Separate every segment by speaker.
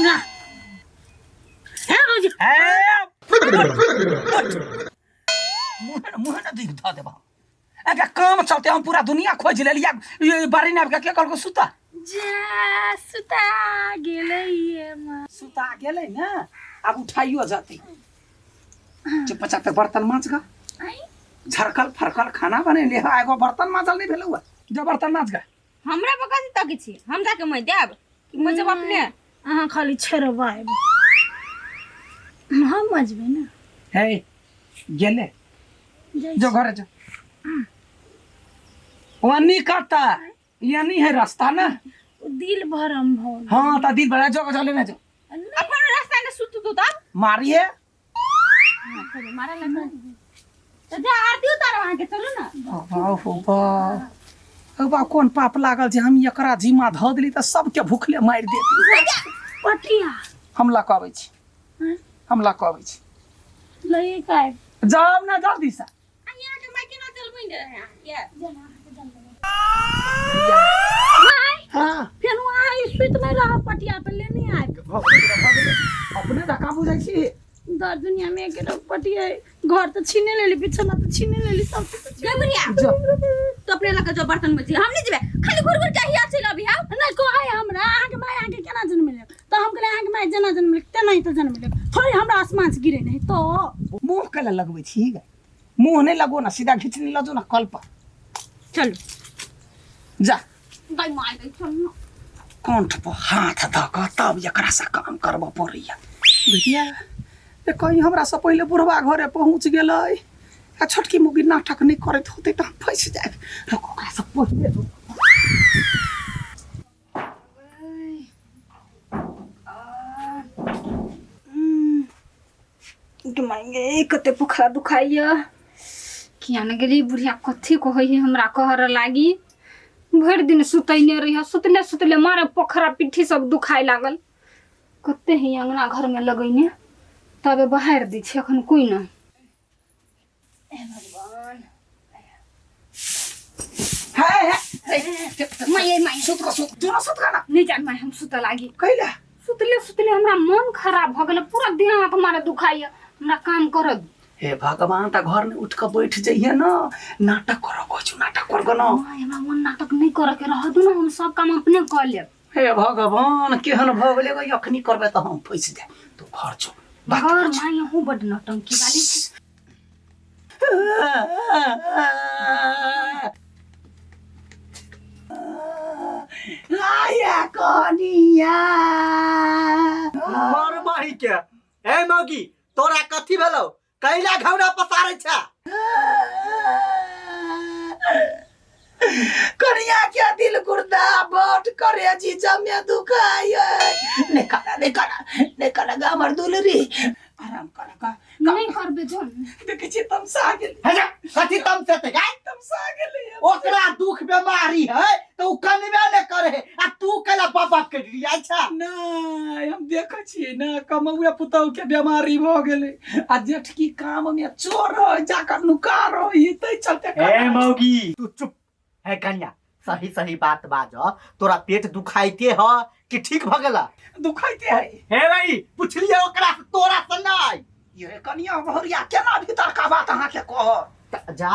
Speaker 1: ना हे रोजी
Speaker 2: मुँह मुँह ने दिख धऽ देबह एकरा काम चलते हम पूरा दुनिया खोज लेलियै ये बाड़ी ने आबि के कहलको सुता
Speaker 1: जा सुता गेलै ये माँ
Speaker 2: सुता गेलै ने आब उठाइयो जतै चुपचाप पे बर्तन माँज गा
Speaker 1: आई
Speaker 2: झरकल फरकल खाना बनेले है एगो बर्तन माँजल नहीं भेलौ है जो बर्तन माँज गा
Speaker 3: हमरा पर कथी तकै छी हम जाके मैं देब कि मजब अपने
Speaker 1: अहाँ खाली छेड़बायब हम मजबै ने
Speaker 2: हे गेले
Speaker 1: जाइ
Speaker 2: जो घरे जो ओनी कता यानी है रास्ता ना
Speaker 1: छी। दिल भरम भऽ गेल।
Speaker 2: हाँ ता दिल बड़ा जो चले ना जो
Speaker 3: अपन रास्ता ने सुत तू तब
Speaker 2: मारिए
Speaker 3: मारा लगा तो जा आरती उतारो अहाँ के चलू ना
Speaker 2: बाप हो बाप बा कोन पाप लागल जे हम एकरा जिम्मा धऽ देली तऽ सबके भूखले मारि देती
Speaker 1: पटिया
Speaker 2: हम लऽ कऽ अबै छी
Speaker 1: हँ?
Speaker 2: हम लऽ कऽ अबै छी
Speaker 1: लइए के आयब
Speaker 2: जाउ ने जल्दी से
Speaker 3: आ यहाँ के माय केना चलबै ने रहे अहाँ के
Speaker 2: हाँ
Speaker 1: फेर अहाँ ई सुति नहि रहब पटिया पर लेने आयब
Speaker 2: भऽ गेलै, भऽ गेलै। अपने धक्का बुझै छी
Speaker 1: दर दुनिया में एके पटिया घर तऽ छीने लेली बिछौना तऽ छीने लेली सब चीज तऽ
Speaker 3: गई बुढ़िया
Speaker 2: जो
Speaker 3: तो अपने लग जो बर्तन मजी हम नहीं जेबे खाली घुर घुर के हिया चल अभी आओ
Speaker 1: नहि कहै हमरा अहाँके माय अहाँके केना जन्मेलक तऽ हम कहलियै अहाँके माय जेना जन्मेलक तेनाही तऽ जन्मेलक थोड़े हमरा आसमान से गिरे नहि तो
Speaker 2: मुँह कैला लगबै छी गे मुँह नहि लगो ना सीधा घिचनी लऽ जो ना कल पर
Speaker 3: चलो
Speaker 2: जा
Speaker 3: गई मार गई चल ना
Speaker 2: कंठ पर हाथ धऽ कऽ तब एकरासँ काम करबऽ पड़ैया बुझलियै जे कहीं हमरासँ पहिले बुढ़वा घरे पहुँच गेलै आ छोटकी मुगी नाटक नहि करैत होतै तऽ हम फँसि जायब रुक ओकरासँ पहिले रुक।
Speaker 3: मांगे कते पोखरा दुखाइया किया ने गेली बुढ़िया कथी कहै है हमरा कहर लागी भरि दिन सुतैने रहिया सुतले सुतले मारे पोखरा पिट्ठी सब दुखाय लागल कते ही अंगना घर में लगैने तबे बहारि दै छै अखन कोइ ना
Speaker 2: हे हे
Speaker 3: माय माय
Speaker 2: सुत कऽ सुत जो ना सुत कऽ ना
Speaker 3: नहीं जान माय हम सुतऽ लागी
Speaker 2: कैला
Speaker 3: सुतले सुतले हमरा मन खराब भऽ गेल पूरा देह हाथ मारे दुखाइया हमरा काम करऽ दू।
Speaker 2: हे भगवान तऽ घर में उठ कऽ बैठ जइहे ना नाटक करऽ कहै छौ नाटक कर गऽ ना
Speaker 3: माय हमरा मन नाटक नहीं करऽ के रहऽ दू ना हम सब काम अपने कऽ लेब
Speaker 2: हे भगवान केहन भऽ गेलै गो अखनी करबै तऽ हम फँसि जायब तू घर जो बात
Speaker 3: घर माय अहूँ बड नौटंकी वाली छी
Speaker 2: आया कनिया
Speaker 4: मर माही के ए मौगी तोरा कथी भेलौ कैला घौरा पसारै छ
Speaker 2: कनिया के दिल गुर्दा बट करे जी जमे दुखाय ने करा ने करा ने करा गा हमर दुलरी आराम करा का
Speaker 3: नहीं करबे जोन
Speaker 2: देखै छियै तमसा गेल
Speaker 4: हे जा कथी तम से ते गाय
Speaker 2: तमसा गेलै
Speaker 4: ओकरा दुख बीमारी है तो उ कनबे ने करे है आ तू कैला बाप बाप के डिरियाइ छ
Speaker 2: नहि हम देखै छियै ने कमौआ पुतहु के बीमारी भऽ गेलै आ जेठकी काम मे चोर रहै जाकर नुका रहै तै चलते
Speaker 4: ए मौगी तू चुप है कन्या सही सही बात बाज तोरा पेट दुखाइते ह कि ठीक भ गेला
Speaker 2: दुखाइते है
Speaker 4: हे भाई पुछलिए ओकरा से तोरा से नहीं
Speaker 2: ये कनिया बहुरिया केना भीतर का बात अहाँके कहत
Speaker 4: त जा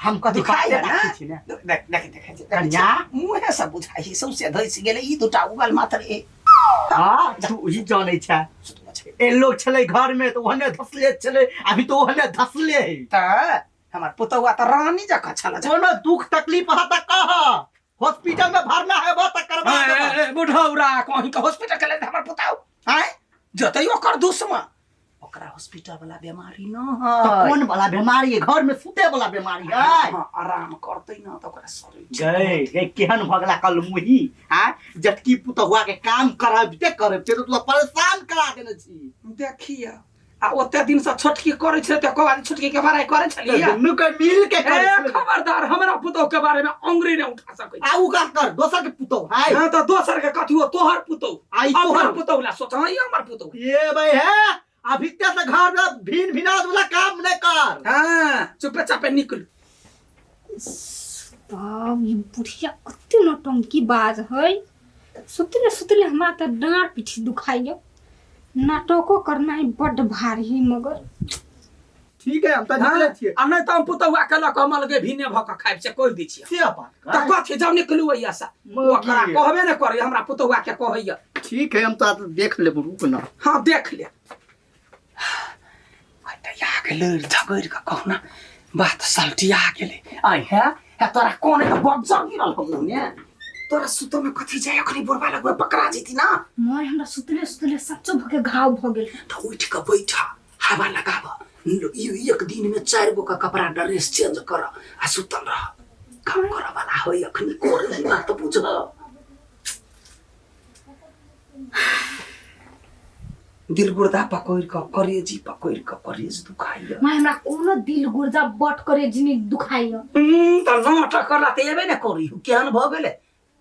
Speaker 4: हम कथी
Speaker 2: दुखाइ है
Speaker 4: बाते
Speaker 2: ना
Speaker 4: राखै छी ने
Speaker 2: देख देख देख देख
Speaker 4: कनिया
Speaker 2: मुँहे से बुझाइ है सौंसे धसि गेलै ई दूटा उगल मात्र ए
Speaker 4: हाँ तू ही जानै छै ए लोग छलै घर में तो ओहने धसले छलै अभी तो ओहने धसले है
Speaker 2: तऽ हमर पुतौआ तऽ रानी जकाँ छल
Speaker 4: कोनो दुख तकलीफ ह त कह हॉस्पिटल में भरना है त करवा देबा।
Speaker 2: बुढ़ौरा कहीं के हॉस्पिटल के लेल हमर पुतौ आँय जतै ओकर दुश्मन ओकरा हॉस्पिटल वाला बीमारी न
Speaker 4: तो
Speaker 2: है
Speaker 4: कौन वाला बीमारी है घर में सुते वाला बीमारी है
Speaker 2: हाँ, आराम करतै न तऽ ओकरा शरीर
Speaker 4: गए गए केहन भगला कल मुही हाँ जटकी पुतहुआ के काम करबते करबते तो तू परेशान करा देने छी
Speaker 2: देखिए आ ओते दिन से छोटकी करै छलै तऽ बार छोटकी के बड़ाई करै छलियै
Speaker 4: दुनू के मिल के करै
Speaker 2: ए
Speaker 4: छलै।
Speaker 2: खबरदार हमरा पुतोह के बारे में अंगुरी नहीं उठा सकै
Speaker 4: आ उ का कर दोसर के पुतोह है
Speaker 2: हाँ तऽ दोसर के कथी हो तोहर पुतोह
Speaker 4: आ ई
Speaker 2: हमर
Speaker 4: तोहर
Speaker 2: पुतोह ला सोच हाँ ई हमर पुतोह
Speaker 4: ये भाई है अभी ते से घर में भीन भिनाज वाला काम नहीं कर
Speaker 2: हाँ चुपे चापे निकलू
Speaker 3: बाप ई बुढ़िया कते नौटंकी बाज है सुतले सुतले हमरा तऽ डाँड़ पीठी दुखाइया नाटको करनाइ बड्ड भारी है मगर
Speaker 4: ठीक है हम तऽ निकलै छियै
Speaker 2: आ नहि तऽ हम पुतहुआ के लऽ कऽ हम अलगे भिने भऽ कऽ खायब से कहि दै छियै
Speaker 4: से बात
Speaker 2: तऽ कथी जाउ निकलू एहिया से
Speaker 4: मौगी।
Speaker 2: ओकरा कहबे नहि करै हमरा पुतहुआ के कहैया
Speaker 4: ठीक है हम तऽ देख लेब रुक ना
Speaker 2: हाँ देख ले आइ तऽ या गेलै झगड़ि कऽ कहुना बात सलटिया गेलै आइ है है तोरा कोन तऽ बज्जर गिरल हम ने तोरा सुतो में कथी जाय अखनी बुढ़बा लगबै पकड़ा जेती ना
Speaker 3: माय हमरा सुतले सुतले सच्चो भऽ के घाव भऽ गेल
Speaker 2: तऽ उठि कऽ बैठ हवा लगाब एक दिन में चारि गो का कपड़ा ड्रेस चेंज कर आ सुतल रह काम करऽ वाला होय अखनी करे बात बुझ दिल गुर्दा पकड़ि कऽ करेजी पकड़ि कऽ करेज दुखाइया
Speaker 3: माय हमरा कोनो दिल गुर्जा बट करे जिनी दुखाइया
Speaker 2: तऽ नाटक करला तऽ एबे ने करी केहन भऽ गेलै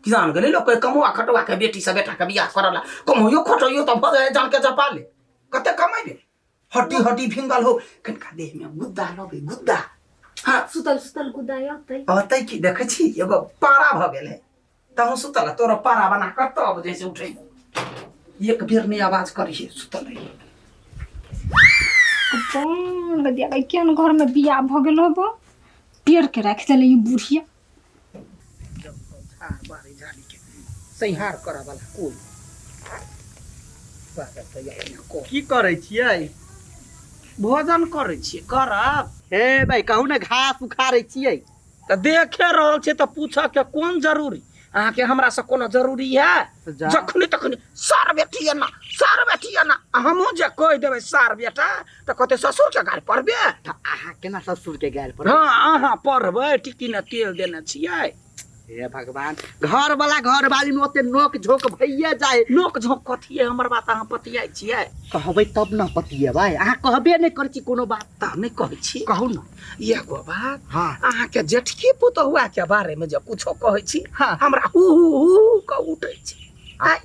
Speaker 2: किसान गेलै लोक कमौआ खटुआ के बेटी से बेटा के बियाह करला कमौयो खटैयो तऽ भऽ जाइ जान के जपा ले कते कमेबे हड्डी हड्डी भिंगल हो कनिका देह में गुद्दा लबै गुद्दा हाँ
Speaker 3: सुतल सुतल गुद्दा अतै
Speaker 2: अतै की देखै छी एगो पारा भऽ गेल है तहूँ सुतल तोरो पारा बना कऽ तब जे से उठै एक बेर नहि आवाज करिहे सुतल रही
Speaker 3: कौन गदिया गई केहन घर में बियाह भऽ गेल होबो पेड़ के राखि देले ई बुढ़िया
Speaker 2: झाड़ बारी झाड़ी के सैहार करऽ वाला कोई बात तऽ अपने को
Speaker 4: की करै छियै
Speaker 2: भोजन करै छियै करब
Speaker 4: हे भाई कहू ने घास उखाड़ै छियै
Speaker 2: तऽ देखे रहल छै तऽ पूछऽ के कोन जरूरी अहाँके हमरा से कोनो जरूरी है
Speaker 4: जा।
Speaker 2: जखनी तखनी सार बेटी एना सार बेटी एना आ हमहूँ जे कहि देबै सार बेटा तऽ कहतै ससुर के गारि पढ़बे
Speaker 4: तऽ अहाँ केना ससुर के गारि पर
Speaker 2: हँ अहाँ पढ़बै टिकी ने तेल देने छियै
Speaker 4: हे भगवान घर वाला घर वाली में ओते नोक झोंक भइए जाए
Speaker 2: नोक झोंक कथी है हमर बात अहाँ पतियाइ छियै
Speaker 4: कहबै तब न पतिएबै अहाँ कहबे नहि करै छी कोनो बात
Speaker 2: तऽ नहि कहै छी
Speaker 4: कहू न
Speaker 2: एगो बात
Speaker 4: हाँ
Speaker 2: अहाँके जेठकी पुतहुआ के बारे में जब कुछो कहै छी
Speaker 4: हाँ।
Speaker 2: हमरा हु हु हु कऽ उठै छै आइ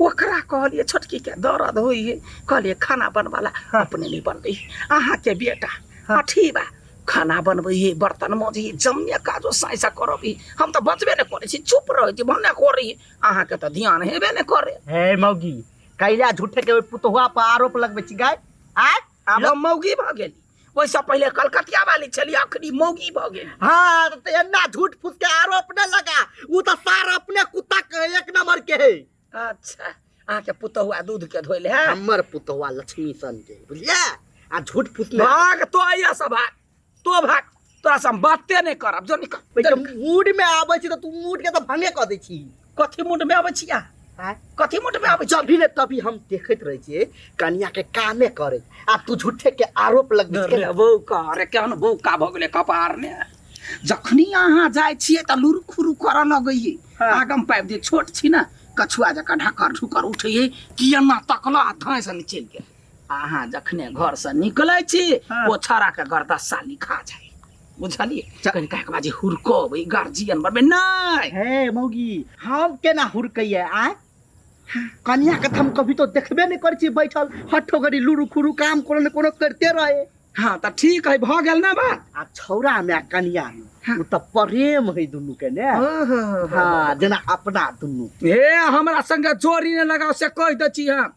Speaker 2: ओकरा कहलियै छोटकी के दर्द होइ है कहलियै खाना बनबला अपने नहि बनबै अहाँके बेटा अथी बा खाना बनबै है बर्तन मजै है जमने काजो साइसा करबै हम तऽ बचबे नहि करै छी चुप रहै छी भने करै अहाँके तऽ ध्यान हेबे नहि करे
Speaker 4: हे मौगी कैला झूठे के ओहि पुतहुआ पर आरोप लगबै छी गाय आय
Speaker 2: आब हम मौगी भऽ गेली ओहिसँ पहिले कलकतिया वाली छली अखनी मौगी भऽ गेली
Speaker 4: हाँ तऽ एना झूठ फूस के आरोप न लगा उ तऽ सार अपने कुत्ता के एक नंबर के है
Speaker 2: अच्छा अहाँके पुतहुआ दूध के धोइल है
Speaker 4: हमर पुतहुआ लक्ष्मी सन के बुझलियै आ झूठ फूस ने
Speaker 2: भाग तो आइया सब भाग तो भाग तोरा से हम बाते नहि करब जो निकल
Speaker 4: ओहि के मूड में आबै छी तऽ तू मूड के तऽ भंगे कऽ दै छी
Speaker 2: कथी मूड में आबै छी अहाँ
Speaker 4: आँय?
Speaker 2: कथी मूड में आबै छी
Speaker 4: जभी ने तभी हम देखैत रहै छियै कनिया के कामे करे आ तू झूठे के आरोप लगबै छी
Speaker 2: अरे बौका अरे केहन बौका भऽ गेलै कपार ने जखनी अहाँ जाइ छियै तऽ लुरु खुरु करऽ लगैये
Speaker 4: हाँ।
Speaker 2: आगम पाबि जे छोट छी ने कछुआ जकाँ ढकर ढुकर उठैये कि एना तकल आ धाँइ से चलि गेल अहाँ जखने घरसँ निकलै छी
Speaker 4: हाँ।
Speaker 2: ओ छड़ाके गरदस्सा लिखा जाइ बुझलियै कनिका एक बाजी हुरकबै गार्जियन बनबै नहि
Speaker 4: हे मौगी हम केना हुरकैया आय कनिया के तऽ हम कभी तो देखबे नहि करै छी बैठल हठो घड़ी लुरु खुरु काम कोनो ने कोनो करते रहे
Speaker 2: हाँ तऽ ठीक है भऽ गेल ने बात
Speaker 4: आ छौड़ा में आ कनिया में उ तऽ प्रेम है दुनू के ने हाँ जेना अपना दुनू
Speaker 2: हे हमरा संगे जोरी नहि लगाओ से कहि दै छी हम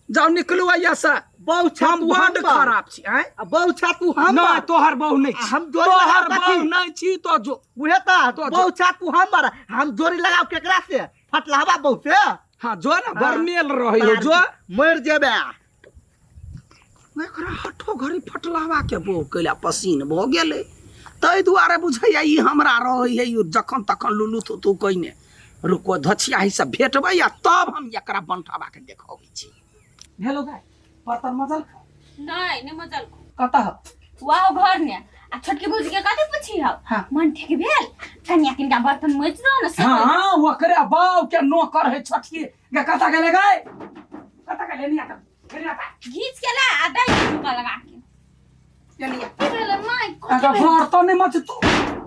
Speaker 2: जाउ निकलू अइया से
Speaker 4: बहु छा
Speaker 2: हम
Speaker 4: तू
Speaker 2: बड्ड
Speaker 4: हम
Speaker 2: खराब छी आँय
Speaker 4: आ बहु छा तू हम
Speaker 2: नहि तोहर बहु नहि छी
Speaker 4: हम जोरी
Speaker 2: तोहर
Speaker 4: लगाओ
Speaker 2: बहु
Speaker 4: कथी?
Speaker 2: नहि छी तो जो
Speaker 4: उहे तऽ
Speaker 2: तो जो-
Speaker 4: बहु छा तू हम बड़ा हम जोरी लगाओ केकरा से फटलावा बहु से
Speaker 2: हाँ जो ने बरमेल रहै हो जो
Speaker 4: मरि जेबे
Speaker 2: एकरा हठो घड़ी फटलावा के बहु कैला पसीन भऽ गेलै ताहि दुआरे बुझैया ई हमरा रहै है ई जखन तखन लुलू थुथू कइने रुको धछिया ही सब भेटबै आ तब हम एकरा बंठावा के देखबै छी हेलो गाय बर्तन मजल
Speaker 5: नहीं नहीं मजल
Speaker 2: कतऽ हौ?
Speaker 5: वाह घर ने आ छोटकी भौजी के कथी पूछी हौ
Speaker 2: हाँ।
Speaker 5: मन ठीक भेल कनिया किनका बर्तन मजि दो ने सब
Speaker 2: हाँ ओकरे बाव के नौकर है छोटकी गे कतऽ गेलै गाय कतऽ गेलै नहीं आता नहीं आता
Speaker 5: घीच के ला आ दही छौंका लगा के
Speaker 2: नहीं आता
Speaker 5: की भेलै माय कथी
Speaker 2: अगर
Speaker 5: भेलै?
Speaker 2: बर्तन नहीं मच तू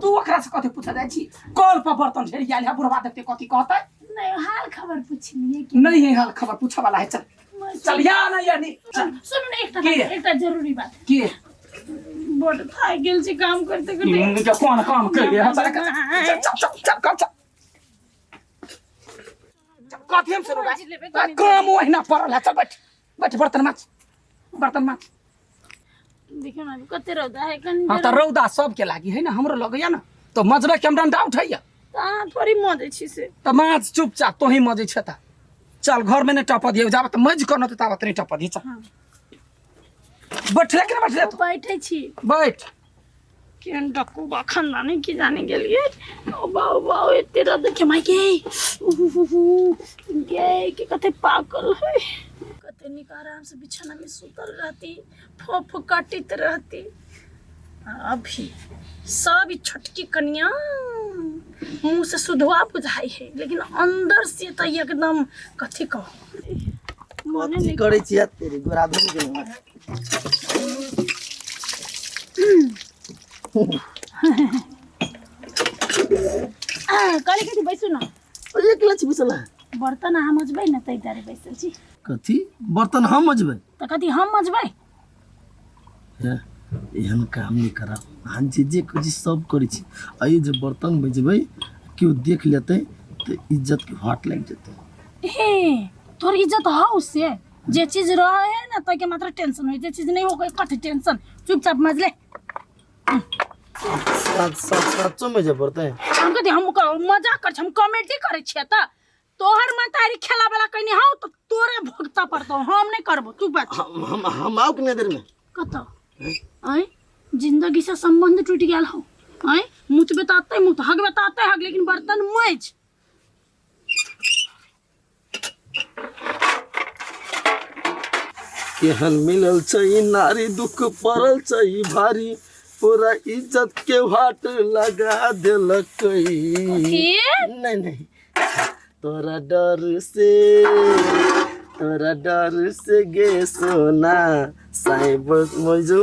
Speaker 2: तू ओकरा से कथी पूछऽ जाइ छी कल पर बर्तन ढेरी आयल है बुढ़वा देखते कथी कहतै
Speaker 1: नहीं हाल खबर पूछलिए कि
Speaker 2: नहीं है हाल खबर पूछऽ वाला है चल चल या नहीं या नहीं चल
Speaker 1: सुनू ने एकटा
Speaker 2: की?
Speaker 1: एकटा जरूरी बात
Speaker 2: की
Speaker 1: बड थाकि गेल छी काम करते करते
Speaker 2: के कोन काम कइले है चल चल चल चल चल चल कथी हम सुनू
Speaker 1: माजि लेबै, कनी
Speaker 2: काम ओहिना पड़ल है। चल बैठ बैठ, बर्तन माज, बर्तन माज।
Speaker 1: देखियौ ने कते रौदा है कनी।
Speaker 2: हाँ तऽ रौदा सबके लागी है ना, हमरो लगैया ना, तऽ मजबै के हम डंडा उठैया।
Speaker 1: तऽ अहाँ थोड़ी मजै छी से।
Speaker 2: तऽ माज चुपचाप, तोही मजै छ तऽ चल घर में नहीं टपऽ दियौ, जाबत मजि कऽ नहतै ताबत नहीं टपऽ दियौ। चल बैठले कि नहि बैठले तू?
Speaker 1: बैठै छी।
Speaker 2: बैठ।
Speaker 1: केहन डकूबा खानदानी की जाने गेलियै। ओ बाउ बाउ, एते रौद के माय गे, उहु गे के कते पाकल है। कते नीक आराम से बिछाना में सुतल रहती, फोफ काटित रहती। आ अभी सब ई छोटकी कनिया मुँह से सुधवा बुझाई है, लेकिन अंदर से तो एकदम कथी कहू, मने
Speaker 4: कथी
Speaker 1: नहीं।
Speaker 4: करै छियै तेरी गोरा धुन गेलौ।
Speaker 1: कहली कथी, बैसू ना।
Speaker 4: एकला छी बैसल?
Speaker 1: बर्तन अहाँ मजबै ने, ताहि दुआरे बैसल छी।
Speaker 4: कथी बर्तन हम मजबै?
Speaker 1: तऽ कथी हम मजबै?
Speaker 4: हे, एहन काम नहि करब। अहाँ जे जे कहै छी सब करै छी। आ ई जे बर्तन मजबै, केओ देख लेतै तऽ इज्जतके हाट लागि जेतै।
Speaker 1: हे, तोहर इज्जत हौ से जे चीज रहे है ना ताहिके मात्र टेंशन होइ, जे चीज नहीं हो कथी टेंशन। चुपचाप मजले।
Speaker 4: सात सात सात सौ में जे पड़तै।
Speaker 1: हम कथी हम मजाक करै छी, हम कॉमेडी करै छियै। तऽ तोहर महतारी खेला वाला कहनी हौ तऽ तोरे भुगता पड़तौ, हम नहीं करबो, तू बच।
Speaker 4: हम आउ कि नहीं देर में?
Speaker 1: कतऽ आँय, जिंदगी से संबंध टूटि गेल हौ। आँय, मुतबे तऽ अतै मुत, हगबे तऽ अतै हग, लेकिन बर्तन मजि।
Speaker 4: केहन मिलल छै ई नारी, दुख पड़ल छै ई भारी, पूरा इज्जत के हाट लगा देलकै।
Speaker 1: कथी?
Speaker 4: नहीं नहीं, तोरा डर से, तोरा डर से गे सोना साहेब मजो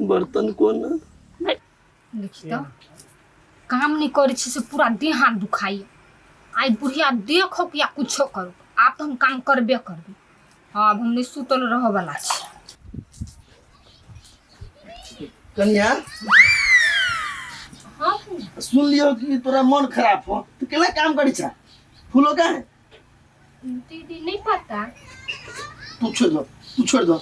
Speaker 4: बर्तन कोना।
Speaker 3: देखी तऽ काम नहि करै छी से पूरा देह हाथ दुखाइए। आइ बुढ़िया देखो या कुछो करो, आब तऽ हम काम करबे करबै। हाँ, आब हम नहि सुतल रहऽ वाला छी।
Speaker 4: कन्या।
Speaker 3: हाँ।
Speaker 4: सुन लियो कि तोरा मन खराब हो तो केना काम करी छा? फूलो का है?
Speaker 3: दीदी नहीं पता।
Speaker 4: तू छोड़ दो, तू छोड़ दो।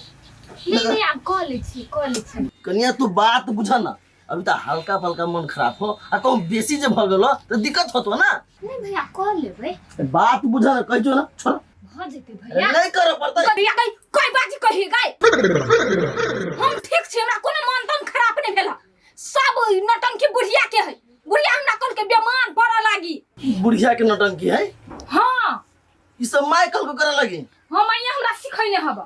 Speaker 3: नहीं नहीं, आब कऽ लै छी, कऽ लै छी।
Speaker 4: कन्या, तू बात बुझ ना, अभी तो हल्का फल्का मन खराब हो आ कहूँ बेसी जे भऽ गेलो तो दिक्कत होतो ना।
Speaker 3: नहीं भैया, कऽ लेबै।
Speaker 4: बात बुझ ना, कहि जो ना, छोड़।
Speaker 3: भऽ जेतै भैया।
Speaker 4: नहीं करे पड़तै।
Speaker 3: भैया गई कोई बाजी कही गई, हम ठीक छी, हमरा कोनो मन तन खराब नहीं भेल। सब नौटंकी बुढ़िया के है। बुढ़िया हमरा कल के बेमार पड़ऽ लागी।
Speaker 4: बुढ़िया के नौटंकी है?
Speaker 3: हाँ।
Speaker 4: ई सब माय कल को करे लगी?
Speaker 3: हाँ, माइया हमरा सिखैने हब।